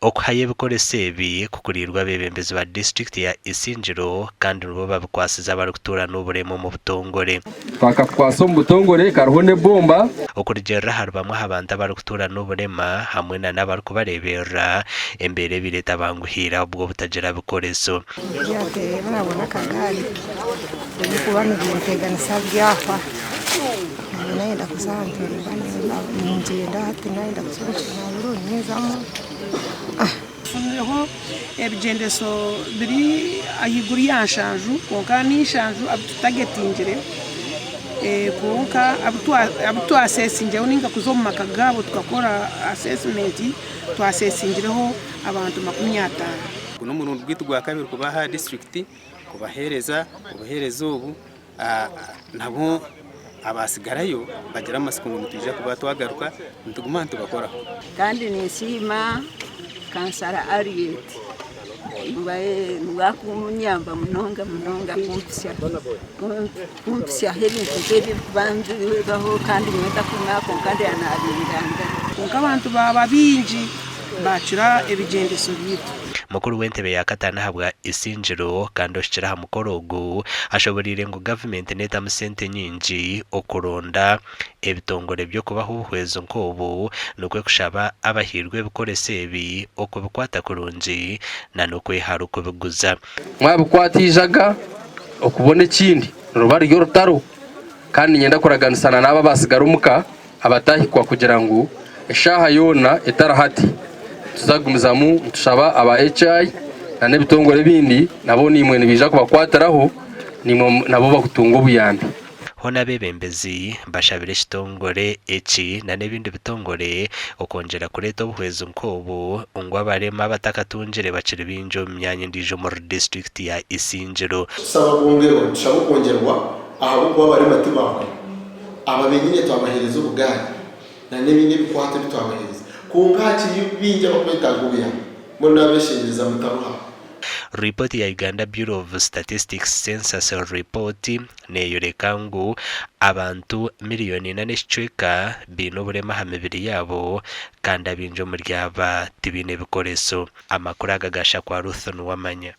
Okuhayo ebikoreso ebi kukuriirwe abeebembezi ba disiturikiti ya Isingiro kandi nibo babikwatsize abarikutuura n'oburema omu butongore. Twakakukwasa omu butongore kariho n'ebomba. Okurugiirira ahari bamwe aha bantu abarikutuura n'oburema hamwe na n'abarikubareeberera, embeera ebaire etabanguhiire ahabw'obutagira bikoreso. Byateera nabona akagaari ebirikuba nibinteganisa byahwa nayenda kuza aha ntemba ningyenda hati nayenda kuza omu kinaabiro ninzamu. Tufunireho ebigyendeso biri ahaiguru ya nshanju kwonka ni nshanju abu tutagetingire kwonka abu twasesingireho ninga kuza omu maka gaabo tukakora asesimenti twasesingireho abantu 50. Ogu n'omurundi gwaitu gwakabiri kuba aha disiturikiti kubaheereza obuheereza obu nabo abaatsigarayo bagire amatsiko ngu nitwija kuba twagaruka nituguma nitubakoraho. Kandi ninsiima kansara Harriet niwe arikunyamba munonga munonga kumpisyaho ebintu nk'ebi ebirikuba nibibaho kandi nyowe ntakumanya kwonka ndeeba nabingambira. Kwonka abantu baaba baingi baakira ebigyendeso byaitu. Mukuru w'entebe ya kataano ahabwa Isingiro kandi ohikire aha mukoro ogu ashoboreire ngu gavumenti neetamu sente nyingi okuronda ebitongore by'okubaha obuhwezi nk'obu nikwo kushaba abahairwe ebikoreso ebi okubikwata kurungi na n'okwehara okubiguza. Mwabikwata eijaga okubona ekindi niruba ruri orutaro kandi niinyenda kuraganisana n'abo abaatsigara omuka abatahikwa kugira ngu eshaaha yoona etari hati nituza kugumizamu nitushaba aba HI na n'ebitongore ebindi nabo naimwe nibaija kubakwatiraho naimwe nabo bakutunga obuyambi. Hoona abeebembezi bashabire ekitongore eki na n'ebindi bitongore okwongyera kureeta obuhwezi nk'obu ngu abarema abatakatungire bakiri baingi omu myanya endiijo omuri disiturikiti ya Isingiro. Tusaba kwongerwa, nitushaba okwongyerwa ahabw'okuba abarema tibahwe. Aba benyine twabaheereza obugaari na n'ebindi ebikwato ebi twabaheereza. Kwonka hakiriyo baingi abakwetaaga obuyambi. Mbwenu naabeshengyereza mutaruha. Ripooti ya Uganda Bureau of Statistics Census Report neeyoreka ngu abantu miriyoni ina n'ekicweka baine oburema aha mibiri yaabo kandi abaingi omuri aba tibaine bikoreso. Amakuru aga gaashakwa Ruth Nuwamanya.